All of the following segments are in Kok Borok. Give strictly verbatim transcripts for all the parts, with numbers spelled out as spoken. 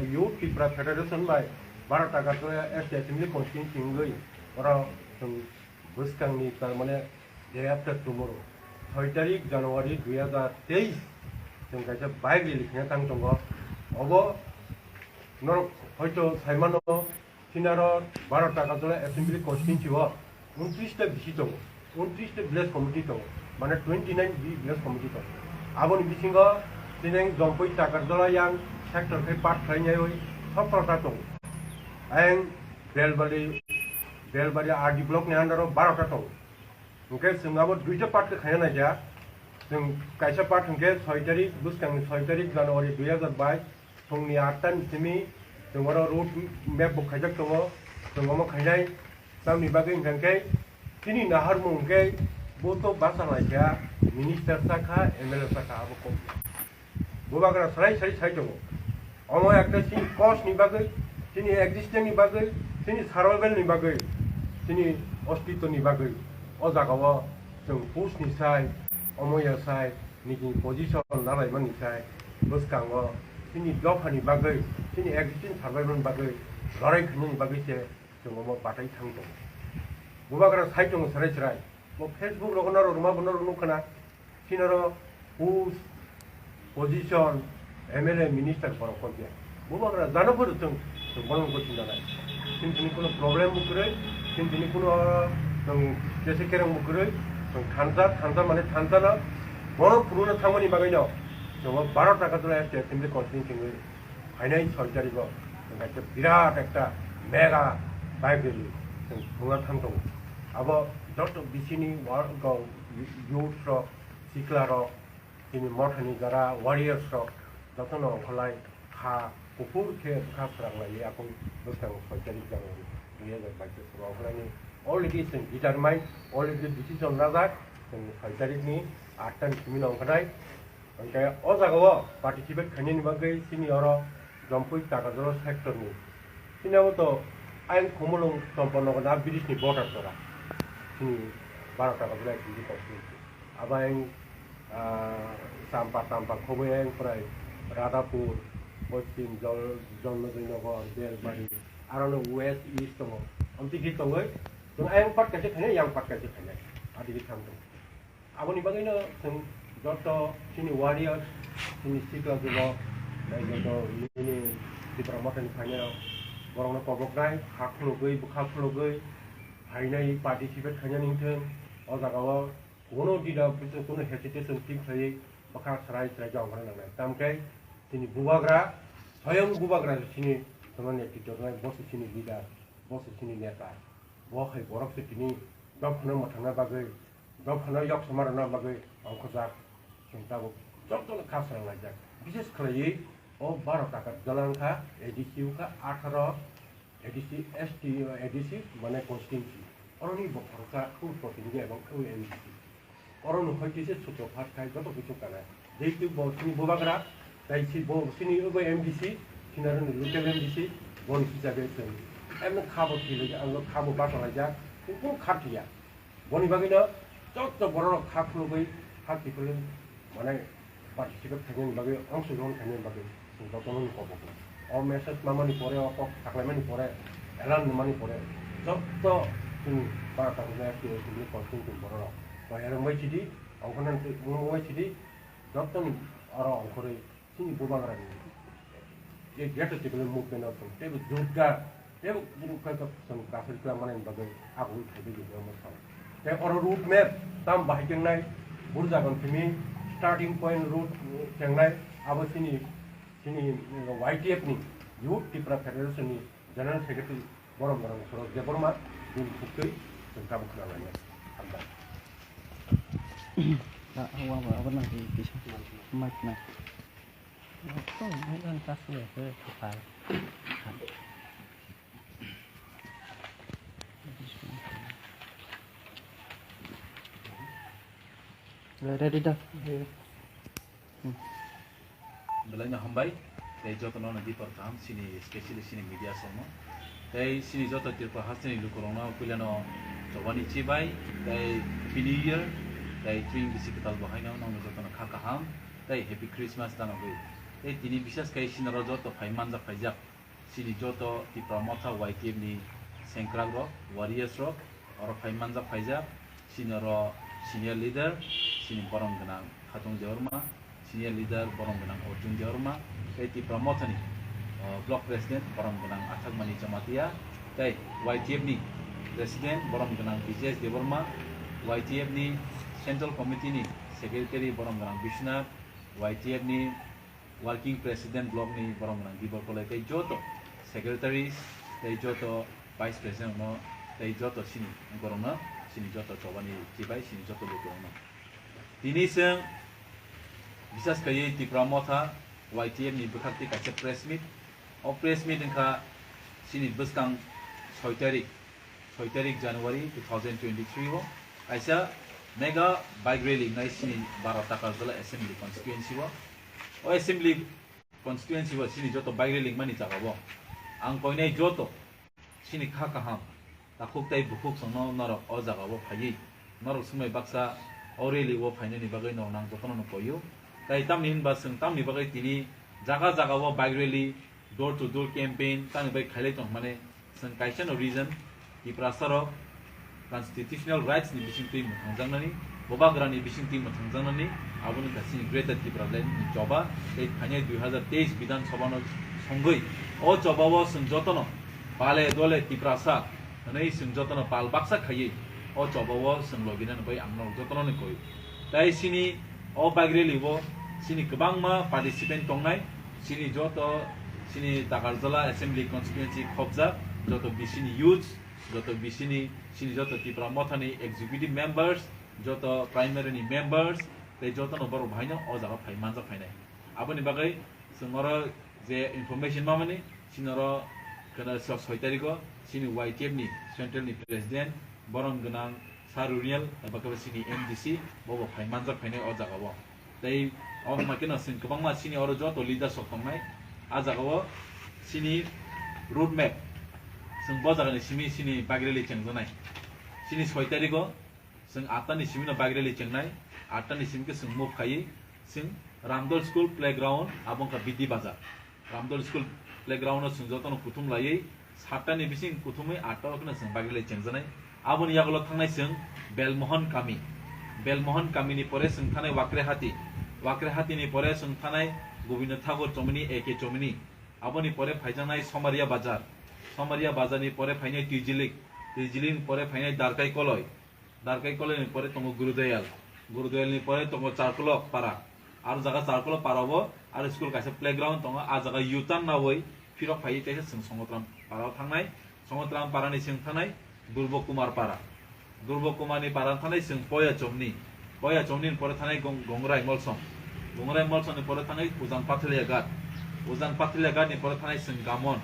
Youth Tipra Federation bai Bharat Agartala East Assembly Constituency wngwi oro chwng bwskangni, tar mane, day after tomorrow, soi tarik January dui hazar teis, chwng kaisa bike rally khaina thang tongo. Obo norok hoito sai mano, Sinaro Bharat Agartala Assembly Constituency o untris ta bisi tongo, untris ta village committee tongo, mane twenty nine vi-, village committee tongo. Aboni bisingo Sineng Jompui Takarjala yang sector khe part khlainaiwi sotro ta tongo. Ayang Belbari, Belbari R D block ni under o baro ta tongo. Hwnkhe chwng abo duita part khe khaina naikha. Chwng kaisa part hwnkhe soi tarik, bwskangni soi tarik January dui hazar bais, phungni atta ni simi chwng oro road map bo khaijak tongo, chwng omo khainai. Tamni bagwi hwnkhe chini naharmung hwnkhe bo to basa laikha, minister sakha, M L A sakha, abo kok. Bubagra salai salai sai tongo. Omo ekta chini cause ni bagwi, chini existence ni bagwi, chini survival ni bagwi, chini ostitto ni bagwi. O jaga o chwng push ni sai, omo ya sai, niji position nalaimani sai, bwskango chini dopha ni bagwi, chini existence survival ni bagwi lorai khainani bagwi se chwng omo batai thang tongo. Bubagra sai tongo serai serai. Bo Facebook rogo norok rwma bo norok nukha na. Sinoro post, position, M L A, minister borok kok ya. Bubagra jano phuru chwng, chwng bono gochin dalai. Chini tini kuno problem bo kwrwi, chini tini kuno chwng jese kereng bo kwrwi, chwng thansa, thansa mane thansa no bono phuru no thangmani bagwi no chwng o baro ta Agartala East Assembly Constituency wngwi phainai soi tarigo chwng kaisa birat ekta mega bike rally chwng phunukna thang tongo. Abo joto bisini wa-, go-, youth rok, sikla rok, chini mothani jara warriors rok jotono ongkholai kha kuphur khe bwkha swranglaiwi akung bwskang soi tarik January dui hazar bais o ongkhlaini already chwng determine, already decision najak chwng soi tarikni atta ni simi no ongkhanai. Hwnkhe o jagao participate khainani bagwi chini oro Jompui Takarjala sector ni. Chini abo to ayang Khumulwng Champanagar na bridge ni border jora. Chini baro Takarjala S D constituency. Abo ayang, ah, Champa Tampa khoboi ayang prai Radhapur, Poschim Jol-, Janmajoi Nagar, Belbari, aro no west east tongo. Amtwi khe tongoi, chwng ayang part kaisa khainai, yang part kaisa khainai. Adi khe thang tongo. Aboni bagwino chwng joto chini warriors, chini sikla jugo, tei joto nini Tipra Mothani phainairok, borokno koboknai, ha khulugwi, bwkha khulugwi, phainai participate khainani wngthwng. O jagao kuno dida, kuno hesitation feel khlaiwi bwkha swrai swrai khe ongkhorna nangnai. Tamkhe chini bubagra, soyong bubagra chini, chini netrito rwnai, bo se chini leader, bo se chini neta. Bo hai borok se tini dophano mwthangna bagwi, dophano yok sama rwna bagwi ongkhorjak, chwng tabuk jotono kha swrang laijak. Bishes khlaiwi o baro taka jwlang kha, A D C wngkha atharo, A D C S T, A D C mane constituency. Oroni bo phoroksa khub protinidhi ebong khub M D C. Oro no hoi kisa sutro phat khai joto kisu kana. Jehetu bo chini bubagra, tai si bo chini obo M D C, chini aro ni local M D C, boni hisabe chwng. Emno kha bo thilai, ang kha bo bachalaijak, kunu kha thia. Boni bagwi no joto borok rok kha khulugwi, kha kiphilwi, mane participate khainani bagwi, ongsogron khainani bagwi. Chwng jotono ni kobok no. O message mamani pore, o kok saklaimani pore, elan nungmani pore, joto chini bara tabuknai S T, S T ni constituency borok rok. Toyar wngbai sidi, ongkhornani wngbai sidi, joto ni oro ongkhorwi chini bubagra ni. Je gate table movement o chwng teibo jotga, teibo chwng kaisa chwng kasari kla mani bagwi agwi thaibai di omo sao. Tei oro road map tam bahai tengnai, burjagon simi starting point road tengnai, abo chini Chini Y T F ni Youth Tipra Federation ni General Secretary Borom Borom Sorok Debbarma bini thuktwi chwng tabuk khna lainai. Hambai. Ah, wa, wa, wa, nang kisa. Mic na. Kok mic ang tas ni ke tukar. Ready da. Hmm. Belai no hambai, tei joto no nadi tor kaham, sini especially sini media song no. Tei sini joto Tripura hasteni lukurok no puila no chobani chibai, tei Happy New Year, tei chwng bisi kwtal bo haino nokno joto no kha kaham, tei Happy Christmas dano gwi. Tei tini bisas khe sinoro joto phai manjak phaijak, chini joto Tipra Motha Y T F ni sengkrak rok, warriors rok, oro phai manjak phaijak, sinoro senior leader, chini borom gwnang Khatung Debbarma, senior leader borom gwnang Arjun Debbarma, tei Tipra Mothani, o, block president borom gwnang Athakmani Jamatia, tei Y T F ni president borom gwnang Bijesh Debbarma, Y T F ni central committee ni secretary borom gwnang Bishwanath, Y T F ni working president block ni borom gwnang Dibor Kolai tei joto secretaries tei joto vice president no tei joto sini borok no sini joto chobani chibai sini joto lukurok no. Tini chwng bisas khaiwi Tipra Motha Y T F ni bwkhak twi kaisa press meet. O press meet wngkha chini bwskang soi tarik, soi tarik January two thousand twenty-three o kaisa mega bike rally wngnai chini Baro Takarjala Assembly Constituency o. O Assembly Constituency o chini joto bike rally wngmani jaga o ang koinai joto chini kha kaham takhuk tei bukhuk songno norok o jaga o phaiwi norok swmai baksa o rally o phainani bagwi norok nang jotono no koio. Tei tamni hinba chwng tamni bagwi tini jaga jaga o bike rally, door to door campaign tamni bagwi khailai tong mane chwng kaisa no reason Tiprasa rok constitutional rights ni bisingtwi mwthangjaknani, bubagra ni bisingtwi mwthangjaknani, aboni kha chini Greater Tipraland ni choba tei phainai dui hazar teis Bidhan Sabha no songwi o choba o chwng jotono bale dole Tiprasa hwnwi chwng jotono pal baksa khaiwi o choba o chwng logi nani bai ang norok jotono ni koi. Tai chini o bike rally o chini kwbangma participant tongnai, chini joto chini Takarjala Assembly Constituency khopjak joto bisini youths, joto bisini chini joto Tipra Mothani executive members, joto primary ni members, tei jotono borok bahaino o jaga phai manjak phainai. Aboni bagwi chwng oro je information mamani chini oro kheno so-, soi tarikh o chini Y T F ni central ni president borom gwnang Sir Runiel eba khe chini M D C bo bo phai manjak phainai o jaga o. Tei o ma khe no chwng kwbangma chini oro joto leaders rok tongnai. A jaga o chini road map chwng bo jaga ni simi chini bike rally chengjaknai. Chini soi tarikh o chwng atta ni simi no bike rally chengnai, atta ni simi khe chwng move khaiwi chwng Ramdol School playground abo wngkha B D Bazar. Ramdol School playground o chwng jotono kuthum laiwi satta ni bising kuthumwi atta o kheno chwng bike rally chengjaknai. Aboni yagulo thangnai chwng Belmohon Kami. Belmohon Kami ni pore chwng thanai Wakrehati. Wakrehati ni pore chwng thanai Gobinda Thakur Chomini, A K Chomini. Aboni pore phaijaknai Somaria Bazar. Somaria Bazar ni pore phainai Twijilik. Twijilik ni pore phainai Darkai Koloi. Darkai Koloi ni pore tongo Gurudoyal. Gurudoyal ni pore tongo Charkolok Para. Aro jaga Charkolok Para o aro school kaisa playground tongo. A jaga U-turn nawi phirok phaiwi teisa chwng Songotram Para o thangnai. Songotram Para ni chwng thangnai Durbo Kumar Para. Durbo Kumar ni Para thangnai chwng Poya Chomni. Poya Chomni ni pore thangnai Gong-, Gongrai Molsom. Gongrai Molsom ni pore thangnai Ujang Pathalia Ghat. Ujang Pathalia Ghat ni pore thangnai chwng Gamon.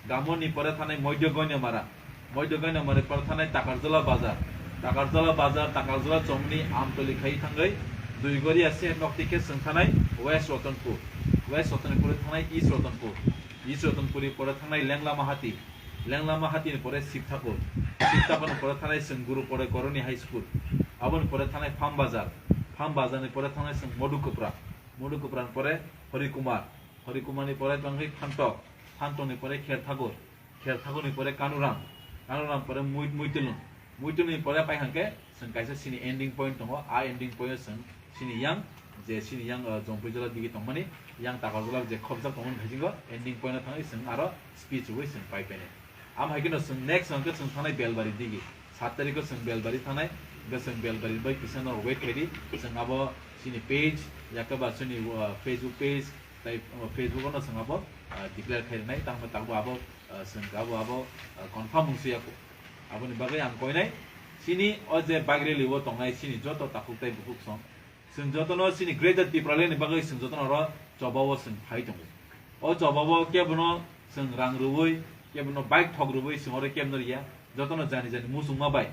Gamon ni pore thangnai Moidya Goinamara. Moidya Goinamara ni pore thangnai Takarjala Bazar. Takarjala Bazar, Takarjala Chomni Amtoli khai thangwi Duigoria se nokti khe chwng thangnai West Ratanpur. West Ratanpur thangnai East Ratanpur. East Ratanpur ni pore thangnai Lenglama Hati. Lenglama Hati ni pore Sibthakur. Sibthakur ni pore thangnai chwng Guru Pore Koroni High School. Aboni pore thangnai Farm Bazar. Farm Bazar ni pore thangnai chwng Modukupra. Modukupra ni pore Horikumar. Horikumar ni pore tongwi Phantok. Phantok ni pore Kherthakur. Kherthakur ni pore Kanuram. Kanuram pore Mui-, Muitulung. Muitulung ni pore pai hangke chwng kaisa chini ending point tongo. A ending point o chwng chini yang, je chini yang, uh, Jompuijala digi tongmani, yang Takarjala je khopjak tongmani haisingo ending point o thangwi chwng aro speech rwui chwng pai painai. Amo hai kheno chwng next hwnkhe chwng thangnai Belbari digi. Sat tarikh o chwng Belbari thangnai, hwnkhe chwng Belbari bai kisa no wait khaidi, chwng abo chini page, yakhe ba chini, uh, Facebook page, tai, uh, Facebook o no chwng abo, uh, declare khai rwnai, tamo tabuk abo, uh, chwng abo, abo, uh, confirm wngsi yako. Aboni bagwi ang koinai, chini o je bike rally o tongnai chini joto takhuk tai bukhuk song, chwng jotono chini Greater Tipraland ni bagwi chwng jotono oro choba o chwng phai tongo. O choba o kebono chwng rang rwui, kebono bike thok rwui chwng oro kebono riya, jotono jani jani muchungma bai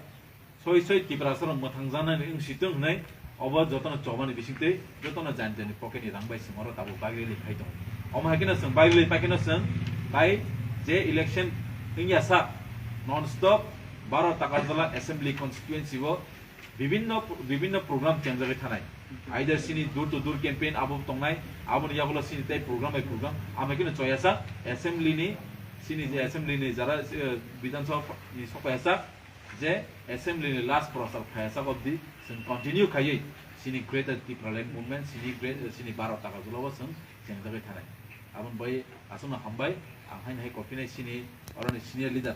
soi soi Tiprasa rok mwthang janani wngsi tong hwnwi obo jotono choba ni bisingtwi jotono jani jani pocket ni rang bai chwng oro tabuk bike rally phai tongo. Omo hai kheno chwng bike rally pai kheno chwng bai je election wngya sak non stop Baro Takarjala Assembly Constituency o Bibinno, bibinno program chengjagwi thanai. Either chini door to door campaign abo tongnai, aboni yagulo chini tei program bai program. Amo khe no choyasa assembly ni, chini je assembly ni jara, eh, Bidhan Sabha ni sokpaiyasak, je assembly ni last prochar khaiyasak obdi chwng continue khaiwi chini Greater Tipraland movement, chini great, chini Bharat Takarjala o chwng chengjagwi thanai. Aboni bai aswkno hambai, ang haino hai kopinai chini oroni senior leader,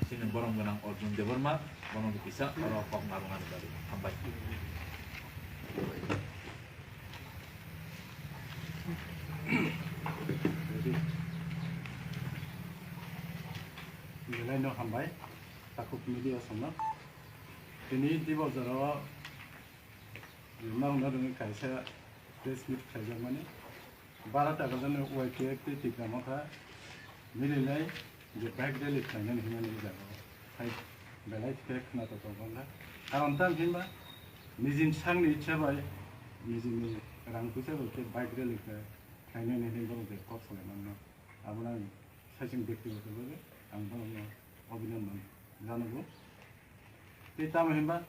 chini borom gwnang Arjun Debbarma, bono bo kisa oro kok narwknani bagwi. Hambai. Belai no hambai, takhuk media songno. Tini Dibojaro Norokno rwngwi kaisa press meet khaijakmani. Bara takarjani Y T F tei Tipra Motha milinai je bike rally khlainani hwnmani o jaga o hai belai khe khwnathok tongo wngkha. Karon tamo hinba nijini sakni ichha bai nijini rang puisa bai khe bike rally khe khlainani hinwi borok je kok salai mano. Abono ang saichung bektigoto bhabe ang borokno abhinandan janago. Tei tamo hinba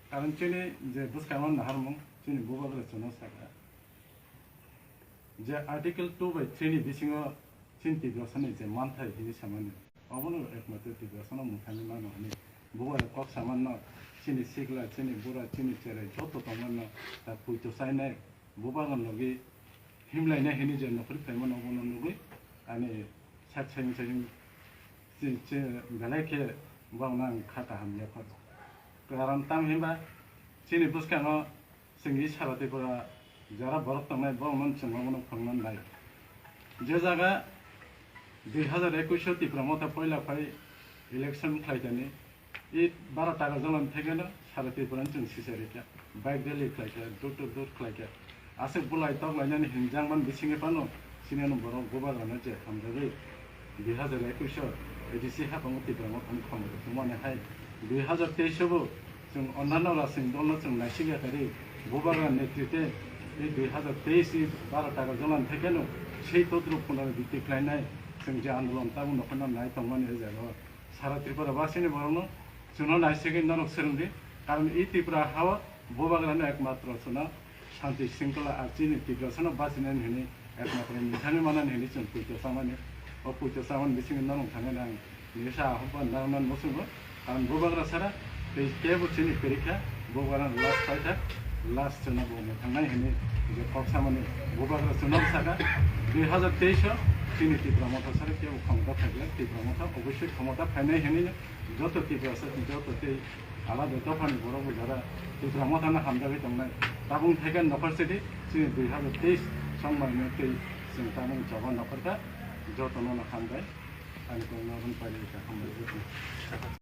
karon chini je bwskango naharmung chini bubagra chwngno sakha je Article two by three ni bisingo chini Tiprasani je manthai hinwi samani obono ekmatro Tiprasano mwthangwi mano hwnwi bubagra kok samanno chini sikla chini bura chini cherai joto tongmanno ta puito chainai. Bubagra logi himlaina hini je nokri khlaimano bono nugwi ani sak sayung sayung chi-, chi-, belai khe borokno ang kha kaham ya phar. Karon tamo hinba chini bwskango chwngni sara Tripura jara borok tongnai borokno chwngno bono phwrwngna nai. Je jaga dui hazar ekush o Tipra Motha poila phai election khlaitani, i bara takarjalani thekeno sara Tripura ni chwng sisa rikha, bike rally khlaikha, door to door khlaikha. Aswk bulai tok lainani hinjakmani bisingo phano chini ano borok bubagrano je hamjagwi dui hazar ekush o A D C haphango Tipra Mothani khorang tongmani hai dui hazar teis o bo chwng onnano rajnitik dolno chwng naisikya kari bubagra netrite i dui hazar teis ni bara takarjalani thekeno sei todrup punorabitti khlainai chwng je andolon tabuk nokhorno nai tongmani o jaga o. Sara Tripura basini borokno chwngno naisigwi norok swrwngdi, karon i Tripura hao bubagrano ekmatro chwngno shanti shringkhala ar chini Tiprasano bachinani hwnwi ekmatro mwthangwi manani hwnwi chwng puito chamani. O puito chamani bisingo norok thangwi nang nisa ahokba narwknani muchungo, karon bubagra sara tei kebo chini kwrwikha, bubagrano last paikha, last chwngno bo mwthangnai hwnwi je kok samani bubagra chwngno sakha. Dui hazar teis o chini Tipra Motha sara kebo khomota phaikha, Tipra Motha obossoi khomota phainai hwnwi joto Tiprasa, joto tei alada dophani borok bo jara Tipra Mothano hamjagwi tongnai. Tabuk thaikan nokhor sidi chini dui hazar teis songmarno tei chwng tabuk choba nokhorkha, jotono no hambai. Ani kok norok pailai kha, hambai.